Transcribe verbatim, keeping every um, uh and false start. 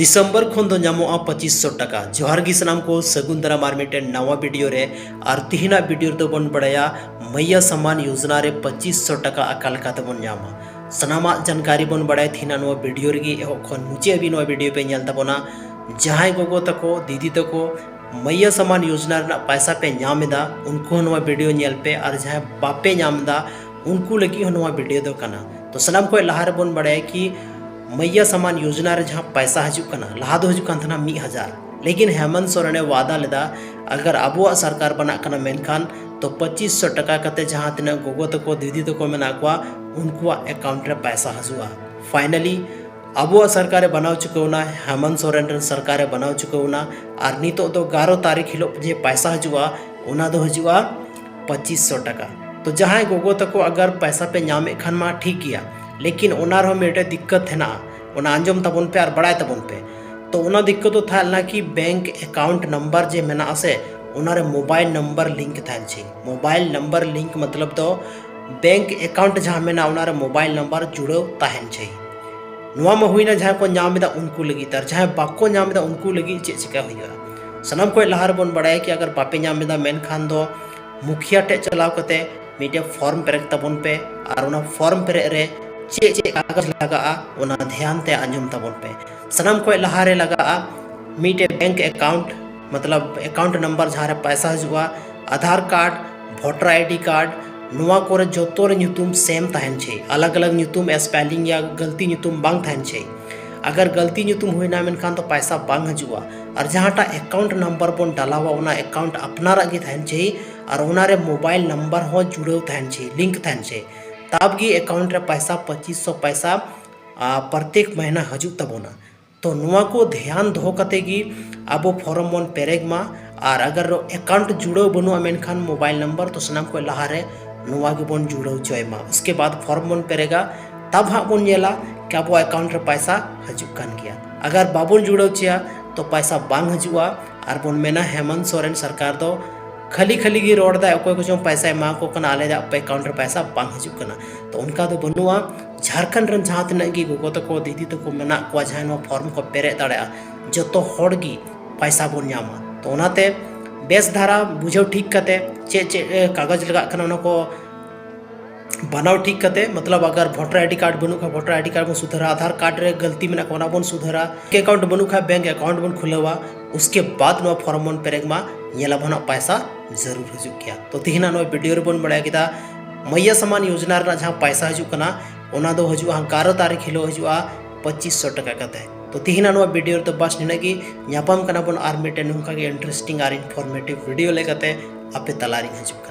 ᱫᱤᱥᱚᱢᱵᱚᱨ ᱠᱷᱚᱱ ᱫᱚ ᱧᱟᱢᱚᱜᱼᱟ ᱯᱚᱸᱪᱤᱥ ᱥᱚ ᱴᱟᱠᱟ᱾ ᱡᱚᱦᱟᱨ ᱜᱮ ᱥᱟᱱᱟᱢ ᱠᱚ, ᱥᱟᱹᱜᱩᱱ ᱫᱟᱨᱟᱢ ᱟᱨ ᱢᱤᱫᱴᱮᱱ ᱱᱟᱣᱟ ᱵᱷᱤᱰᱤᱭᱳ ᱨᱮ᱾ ᱟᱨ ᱛᱤᱦᱤᱧᱟᱜ ᱵᱷᱤᱰᱤᱭᱳ ᱨᱮᱫᱚ ᱵᱚᱱ ᱵᱟᱲᱟᱭᱟ ᱢᱟᱭᱭᱟ ᱥᱟᱢᱟᱱ ᱭᱳᱡᱽᱱᱟ ᱨᱮ ᱯᱚᱸᱪᱤᱥ ᱥᱚ ᱴᱟᱠᱟ ᱚᱠᱟ ᱞᱮᱠᱟ ᱛᱮᱵᱚᱱ ᱧᱟᱢᱟ᱾ ᱥᱟᱱᱟᱢᱟᱜ ᱡᱟᱱᱠᱟᱨᱤ ᱵᱚᱱ ᱵᱟᱲᱟᱭᱟ ᱛᱤᱦᱤᱧᱟᱜ ᱱᱚᱣᱟ ᱵᱷᱤᱰᱤᱭᱳ ᱨᱮᱜᱮ᱾ ᱮᱦᱚᱵ ᱠᱷᱚᱱ ᱢᱩᱪᱟᱹᱫ ᱦᱟᱹᱵᱤᱡ ᱱᱚᱣᱟ ᱵᱷᱤᱰᱤᱭᱳ ᱯᱮ ᱧᱮᱞ ᱛᱟᱵᱚᱱᱟ᱾ ᱡᱟᱦᱟᱸᱭ ᱜᱚᱜᱚ ᱛᱟᱠᱚ, ᱫᱤᱫᱤ ᱛᱟᱠᱚ ᱢᱟᱭᱭᱟ ᱥᱟᱢᱟᱱ ᱭᱳᱡᱽᱱᱟ ᱨᱮᱱᱟᱜ ᱯᱟᱭᱥᱟ ᱯᱮ ᱧᱟᱢ ᱮᱫᱟ, ᱩᱱᱠᱩ ᱦᱚᱸ ᱱᱚᱣᱟ ᱵᱷᱤᱰᱤᱭᱳ ᱧᱮᱞ ᱯᱮ, ᱟᱨ ᱡᱟᱦᱟᱸᱭ ᱵᱟᱯᱮ ᱧᱟᱢ ᱮᱫᱟ, ᱩᱱᱠᱩ ᱞᱟᱹᱜᱤᱫ ᱦᱚᱸ ᱱᱚᱣᱟ ᱵᱷᱤᱰᱤᱭᱳ ᱫᱚ ᱠᱟᱱᱟ᱾ ᱛᱚ ᱥᱟᱱᱟᱢ ᱠᱷᱚᱱ ᱞᱟᱦᱟ ᱨᱮᱵᱚᱱ ᱵᱟᱲᱟᱭᱟ ᱠᱤ ᱢᱟᱭᱭᱟ ᱥᱟᱢᱟᱱ ᱭᱳᱡᱽᱱᱟ ᱨᱮ ᱡᱟᱦᱟᱸ ᱯᱟᱭᱥᱟ ᱦᱤᱡᱩᱜ ᱠᱟᱱᱟ, ᱞᱟᱦᱟ ᱫᱚ ᱦᱤᱡᱩᱜ ᱠᱟᱱ ᱛᱟᱦᱮᱱᱟ ᱢᱤᱫ ᱦᱟᱡᱟᱨ, ᱞᱮᱠᱤᱱ ᱦᱮᱢᱚᱱᱛ ᱥᱚᱨᱮᱱᱮ ᱣᱟᱫᱟ ᱞᱮᱫᱟ, ᱟᱜᱟᱨ ᱟᱵᱚᱣᱟᱜ ᱥᱚᱨᱠᱟᱨ ᱵᱮᱱᱟᱜ ᱠᱟᱱᱟ ᱢᱮᱱᱠᱷᱟᱱ, ᱛᱚ ᱯᱚᱸᱪᱤᱥ ᱥᱚ ᱴᱟᱠᱟ ᱠᱟᱛᱮ ᱡᱟᱦᱟᱸ ᱛᱤᱱᱟᱹᱜ ᱜᱚᱜᱚ ᱛᱟᱠᱚ, ᱫᱤᱫᱤ ᱛᱟᱠᱚ ᱢᱮᱱᱟᱜ ᱠᱚᱣᱟ, ᱩᱱᱠᱩᱣᱟᱜ ᱮᱠᱟᱣᱩᱱᱴ ᱨᱮ ᱯᱟᱭᱥᱟ ᱦᱤᱡᱩᱜᱼᱟ᱾ ᱯᱷᱟᱭᱱᱟᱞᱤ ᱟᱵᱚᱣᱟᱜ ᱥᱚᱨᱠᱟᱨᱮ ᱵᱮᱱᱟᱣ ᱪᱩᱠᱟᱹᱣᱱᱟ, ᱦᱮᱢᱚᱱᱛ ᱥᱚᱨᱮᱱ ᱨᱮᱱ ᱥᱚᱨᱠᱟᱨᱮ ᱵᱮᱱᱟᱣ ᱪᱩᱠᱟᱹᱣᱱᱟ, ᱟᱨ ᱱᱤᱛᱚᱜ ᱫᱚ ᱮᱜᱟᱨᱚ ᱛᱟᱹᱨᱤᱠᱷ ᱦᱤᱞᱳᱜ ᱡᱮ ᱯᱟᱭᱥᱟ ᱦᱤᱡᱩᱜᱼᱟ, ᱚᱱᱟ ᱫᱚ ᱦᱤᱡᱩᱜᱼᱟ ᱯᱚᱸᱪᱤᱥ ᱥᱚ ᱴᱟᱠᱟ᱾ ᱛᱚ ᱡᱟᱦᱟᱸᱭ ᱜᱚᱜᱚ ᱛᱟᱠᱚ ᱟᱜᱟᱨ ᱯᱟᱭᱥᱟ ᱯᱮ ᱧᱟᱢᱮᱫ ᱠᱷᱟᱱ ᱢᱟ ᱴᱷᱤᱠ ᱜᱮᱭᱟ, ᱞᱮᱠᱤᱱ ᱚᱱᱟ ᱨᱮᱦᱚᱸ ᱢᱤᱫᱴᱮᱡ ᱫᱤᱠᱠᱟᱛ ᱦᱮᱱᱟᱜᱼᱟ, ᱚᱱᱟ ᱟᱸᱡᱚᱢ ᱛᱟᱵᱚᱱ ᱯᱮ ᱟᱨ ᱵᱟᱲᱟᱭ ᱛᱟᱵᱚᱱ ᱯᱮ᱾ ᱛᱚ ᱚᱱᱟ ᱫᱤᱠᱠᱟᱛ ᱫᱚ ᱛᱟᱦᱮᱸ ᱞᱮᱱᱟ ᱠᱤ ᱵᱮᱝᱠ ᱮᱠᱟᱣᱩᱱᱴ ᱱᱟᱢᱵᱟᱨ ᱡᱮ ᱢᱮᱱᱟᱜ ᱟᱥᱮ, ᱚᱱᱟᱨᱮ ᱢᱳᱵᱟᱭᱤᱞ ᱱᱟᱢᱵᱟᱨ ᱞᱤᱝᱠ ᱛᱟᱦᱮᱱ ᱪᱟᱹᱦᱤ᱾ ᱢᱳᱵᱟᱭᱤᱞ ᱱᱟᱢᱵᱟᱨ ᱞᱤᱝᱠ ᱢᱚᱛᱞᱚᱵ ᱫᱚ ᱵᱮᱝᱠ ᱮᱠᱟᱣᱩᱱᱴ ᱡᱟᱦᱟᱸ ᱢᱮᱱᱟᱜᱼᱟ, ᱚᱱᱟᱨᱮ ᱢᱳᱵᱟᱭᱤᱞ ᱱᱟᱢᱵᱟᱨ ᱡᱩᱲᱟᱹᱣ ᱛᱟᱦᱮᱱ ᱪᱟᱹᱦᱤ᱾ ᱱᱚᱣᱟ ᱢᱟ ᱦᱩᱭᱱᱟ ᱡᱟᱦᱟᱸᱭ ᱠᱚ ᱧᱟᱢ ᱮᱫᱟ ᱩᱱᱠᱩ ᱞᱟᱹᱜᱤᱫ, ᱟᱨ ᱡᱟᱦᱟᱸᱭ ᱵᱟᱠᱚ ᱧᱟᱢ ᱮᱫᱟ ᱩᱱᱠᱩ ᱞᱟᱹᱜᱤᱫ ᱪᱮᱫ ᱪᱤᱠᱟ ᱦᱩᱭᱩᱜᱼᱟ? ᱥᱟᱱᱟᱢ ᱠᱷᱚᱱ ᱞᱟᱦᱟ ᱨᱮᱵᱚᱱ ᱵᱟᱲᱟᱭᱟ ᱠᱤ ᱟᱜᱟᱨ ᱵᱟᱯᱮ ᱧᱟᱢ ᱮᱫᱟ ᱢᱮᱱᱠᱷᱟᱱ ᱫᱚ ᱢᱩᱠᱷᱤᱭᱟ ᱴᱷᱮᱡ ᱪᱟᱞᱟᱣ ᱠᱟᱛᱮ ᱢᱤᱫᱴᱮᱡ ᱯᱷᱚᱨᱢ ᱯᱮᱨᱮᱡ ᱛᱟᱵᱚᱱ ᱯᱮ, ᱟᱨ ᱚᱱᱟ ᱯᱷᱚᱨᱢ ᱯᱮᱨᱮᱡ ᱨᱮ ᱪᱮᱫ ᱪᱮᱫ ᱠᱟᱜᱚᱡᱽ ᱞᱟᱜᱟᱜᱼᱟ ᱚᱱᱟ ᱫᱷᱮᱭᱟᱱ ᱛᱮ ᱟᱸᱡᱚᱢ ᱛᱟᱵᱚᱱ ᱯᱮ᱾ ᱥᱟᱱᱟᱢ ᱠᱷᱚᱱ ᱞᱟᱦᱟ ᱨᱮ ᱞᱟᱜᱟᱜᱼᱟ ᱢᱤᱫᱴᱮᱡ ᱵᱮᱝᱠ ᱮᱠᱟᱣᱩᱱᱴ, ᱢᱚᱛᱞᱚᱵ ᱮᱠᱟᱣᱩᱱᱴ ᱱᱟᱢᱵᱟᱨ ᱡᱟᱦᱟᱸ ᱨᱮ ᱯᱟᱭᱥᱟ ᱦᱤᱡᱩᱜᱼᱟ, Aadhaar card, voter ID card, ᱱᱚᱣᱟ ᱠᱚᱨᱮ ᱡᱚᱛᱚ ᱨᱮ ᱧᱩᱛᱩᱢ ᱥᱮᱢ ᱛᱟᱦᱮᱱ ᱪᱟᱹᱦᱤ, ᱟᱞᱟᱜᱽ ᱟᱞᱟᱜᱽ ᱧᱩᱛᱩᱢ, ᱥᱯᱮᱞᱤᱝ ᱭᱟ ᱜᱟᱹᱞᱛᱤ ᱧᱩᱛᱩᱢ ᱵᱟᱝ ᱛᱟᱦᱮᱱ ᱪᱟᱹᱦᱤ᱾ ᱟᱜᱟᱨ ᱜᱟᱹᱞᱛᱤ ᱧᱩᱛᱩᱢ ᱦᱩᱭᱱᱟ ᱢᱮᱱᱠᱷᱟᱱ ᱫᱚ ᱯᱟᱭᱥᱟ ᱵᱟᱝ ᱦᱤᱡᱩᱜᱼᱟ᱾ ᱟᱨ ᱡᱟᱦᱟᱸᱴᱟᱜ ᱮᱠᱟᱣᱩᱱᱴ ᱱᱟᱢᱵᱟᱨ ᱵᱚᱱ ᱰᱟᱞᱟᱣᱟ ᱚᱱᱟ ᱮᱠᱟᱣᱩᱱᱴ ᱟᱯᱱᱟᱨᱟᱜ ᱜᱮ ᱛᱟᱦᱮᱱ ᱪᱟᱹᱦᱤ, ᱟᱨ ᱚᱱᱟᱨᱮ ᱢᱳᱵᱟᱭᱤᱞ ᱱᱟᱢᱵᱟᱨ ᱦᱚᱸ ᱡᱩᱲᱟᱹᱣ ᱛᱟᱦᱮᱱ ᱪᱟᱹᱦᱤ, ᱞᱤᱝᱠ ᱛᱟᱦᱮᱱ ᱪᱟᱹᱦᱤ᱾ ᱛᱟᱵ ᱜᱮ ᱮᱠᱟᱣᱩᱱᱴ ᱨᱮ ᱯᱟᱭᱥᱟ ᱯᱚᱸᱪᱤᱥ ᱥᱚ ᱯᱟᱭᱥᱟ ᱟᱨ ᱯᱨᱚᱛᱮᱠ ᱢᱟᱹᱦᱱᱟᱹ ᱦᱤᱡᱩᱜ ᱛᱟᱵᱚᱱᱟ᱾ ᱛᱚ ᱱᱚᱣᱟ ᱠᱚ ᱫᱷᱮᱭᱟᱱ ᱫᱚᱦᱚ ᱠᱟᱛᱮ ᱜᱮ ᱟᱵᱚ ᱯᱷᱚᱨᱚᱢ ᱵᱚᱱ ᱯᱮᱨᱮᱡ ᱢᱟ᱾ ᱟᱨ ᱟᱜᱟᱨ ᱮᱠᱟᱣᱩᱱᱴ ᱡᱩᱲᱟᱹᱣ ᱵᱟᱹᱱᱩᱜᱼᱟ ᱢᱮᱱᱠᱷᱟᱱ ᱢᱳᱵᱟᱭᱤᱞ ᱱᱟᱢᱵᱟᱨ, ᱛᱚ ᱥᱟᱱᱟᱢ ᱠᱷᱚᱱ ᱞᱟᱦᱟ ᱨᱮ ᱱᱚᱣᱟ ᱜᱮᱵᱚᱱ ᱡᱩᱲᱟᱹᱣ ᱦᱚᱪᱚᱭ ᱢᱟ᱾ ᱩᱥᱠᱮ ᱵᱟᱫ ᱯᱷᱚᱨᱚᱢ ᱵᱚᱱ ᱯᱮᱨᱮᱡᱟ, ᱛᱟᱵ ᱦᱟᱸᱜ ᱵᱚᱱ ᱧᱮᱞᱟ ᱠᱤ ᱟᱵᱚᱣᱟᱜ ᱮᱠᱟᱣᱩᱱᱴ ᱨᱮ ᱯᱟᱭᱥᱟ ᱦᱤᱡᱩᱜ ᱠᱟᱱ ᱜᱮᱭᱟ᱾ ᱟᱜᱟᱨ ᱵᱟᱵᱚᱱ ᱡᱩᱲᱟᱹᱣ ᱦᱚᱪᱚᱭᱟ ᱛᱚ ᱯᱟᱭᱥᱟ ᱵᱟᱝ ᱦᱤᱡᱩᱜᱼᱟ᱾ ᱟᱨ ᱵᱚᱱ ᱢᱮᱱᱟ ᱦᱮᱢᱚᱱᱛ ᱥᱚᱨᱮᱱ ᱥᱚᱨᱠᱟᱨ ᱫᱚ ᱠᱷᱟᱹᱞᱤ ᱠᱷᱟᱹᱞᱤ ᱜᱮ ᱨᱚᱲ ᱫᱟᱭ, ᱚᱠᱚᱭ ᱠᱚᱪᱚᱝ ᱯᱟᱭᱥᱟᱭ ᱮᱢᱟ ᱠᱚ ᱠᱟᱱᱟ, ᱟᱞᱮ ᱫᱚ ᱟᱯᱮ ᱮᱠᱟᱣᱩᱱᱴ ᱨᱮ ᱯᱟᱭᱥᱟ ᱵᱟᱝ ᱦᱤᱡᱩᱜ ᱠᱟᱱᱟ᱾ ᱛᱚ ᱚᱱᱠᱟ ᱫᱚ ᱵᱟᱹᱱᱩᱜᱼᱟ᱾ ᱡᱷᱟᱲᱠᱷᱚᱸᱰ ᱨᱮᱱ ᱡᱟᱦᱟᱸ ᱛᱤᱱᱟᱹᱜ ᱜᱮ ᱜᱚᱜᱚ ᱛᱟᱠᱚ, ᱫᱤᱫᱤ ᱛᱟᱠᱚ ᱢᱮᱱᱟᱜ ᱠᱚᱣᱟ, ᱡᱟᱦᱟᱸᱭ ᱱᱚᱣᱟ ᱯᱷᱚᱨᱢ ᱠᱚ ᱯᱮᱨᱮᱡ ᱫᱟᱲᱮᱭᱟᱜᱼᱟ, ᱡᱚᱛᱚ ᱦᱚᱲ ᱜᱮ ᱯᱟᱭᱥᱟ ᱵᱚᱱ ᱧᱟᱢᱟ᱾ ᱛᱚ ᱚᱱᱟᱛᱮ ᱵᱮᱥ ᱫᱷᱟᱨᱟ ᱵᱩᱡᱷᱟᱹᱣ ᱴᱷᱤᱠ ᱠᱟᱛᱮ ᱪᱮᱫ ᱪᱮᱫ ᱮ, ᱠᱟᱜᱚᱡᱽ ᱞᱟᱜᱟᱜ ᱠᱟᱱᱟ, ᱚᱱᱟ ᱠᱚ ᱵᱟᱱᱟᱣ ᱴᱷᱤᱠ ᱠᱟᱛᱮ, ᱢᱚᱛᱞᱚᱵ ᱟᱜᱟᱨ ᱵᱷᱳᱴᱟᱨ ᱟᱭᱰᱤ ᱠᱟᱨᱰ ᱵᱟᱹᱱᱩᱜ ᱠᱷᱟᱱ ᱵᱷᱳᱴᱟᱨ ᱟᱭᱰᱤ ᱠᱟᱨᱰ ᱵᱚᱱ ᱥᱩᱫᱷᱟᱹᱨᱟ, ᱟᱫᱷᱟᱨ ᱠᱟᱨᱰ ᱨᱮ ᱜᱟᱹᱞᱛᱤ ᱢᱮᱱᱟᱜ ᱠᱷᱟᱱ ᱚᱱᱟ ᱵᱚᱱ ᱥᱩᱫᱷᱟᱹᱨᱟ, ᱵᱮᱝᱠ ᱮᱠᱟᱣᱩᱱᱴ ᱵᱟᱹᱱᱩᱜ ᱠᱷᱟᱱ ᱵᱮᱝᱠ ᱮᱠᱟᱣᱩᱱᱴ ᱵᱚᱱ ᱠᱷᱩᱞᱟᱹᱣᱟ᱾ ᱩᱥᱠᱮ ᱵᱟᱫ ᱱᱚᱣᱟ ᱯᱷᱚᱨᱢ ᱵᱚᱱ ᱯᱮᱨᱮᱡ ᱢᱟ, ᱧᱮᱞ ᱟᱵᱚᱱ ᱦᱟᱸᱜ ᱯᱟᱭᱥᱟ ᱡᱟᱹᱨᱩᱲ ᱦᱤᱡᱩᱜ ᱜᱮᱭᱟ᱾ ᱛᱚ ᱛᱮᱦᱮᱧᱟᱜ ᱱᱚᱣᱟ ᱵᱷᱤᱰᱤᱭᱳ ᱨᱮᱵᱚᱱ ᱵᱟᱲᱟᱭ ᱠᱮᱫᱟ ᱢᱟᱭᱭᱟ ᱥᱟᱢᱟᱱ ᱭᱳᱡᱽᱱᱟ ᱨᱮᱱᱟᱜ ᱡᱟᱦᱟᱸ ᱯᱟᱭᱥᱟ ᱦᱤᱡᱩᱜ ᱠᱟᱱᱟ, ᱚᱱᱟ ᱫᱚ ᱦᱤᱡᱩᱜᱼᱟ ᱦᱟᱸᱜ ᱮᱜᱟᱨᱚ ᱛᱟᱹᱨᱤᱠᱷ ᱦᱤᱞᱳᱜ ᱦᱤᱡᱩᱜᱼᱟ ᱯᱚᱸᱪᱤᱥ ᱥᱚ ᱴᱟᱠᱟ ᱠᱟᱛᱮ᱾ ᱛᱚ ᱛᱮᱦᱮᱧᱟᱜ ᱱᱚᱣᱟ ᱵᱷᱤᱰᱤᱭᱳ ᱨᱮᱫᱚ ᱵᱟᱥ ᱱᱤᱱᱟᱹᱜ ᱜᱮ᱾ ᱧᱟᱯᱟᱢ ᱠᱟᱱᱟ ᱵᱚᱱ ᱟᱨ ᱢᱤᱫᱴᱮᱱ ᱱᱚᱝᱠᱟ ᱜᱮ ᱤᱱᱴᱟᱨᱮᱥᱴᱤᱝ ᱟᱨ ᱤᱱᱯᱷᱚᱨᱢᱮᱴᱤᱵᱷ ᱵᱷᱤᱰᱤᱭᱳ ᱞᱮᱠᱟᱛᱮ᱾ ᱟᱯᱮ ᱛᱟᱞᱟᱨᱤᱧ ᱦᱤᱡᱩᱜ ᱠᱟᱱᱟ᱾